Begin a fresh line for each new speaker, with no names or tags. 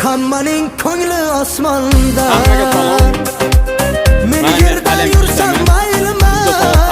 Hammaning ko'ngli osmonda.
Hammaga salom.
Men
Mana
yerda
men
yursam
kutaman.
maylimi?
Juda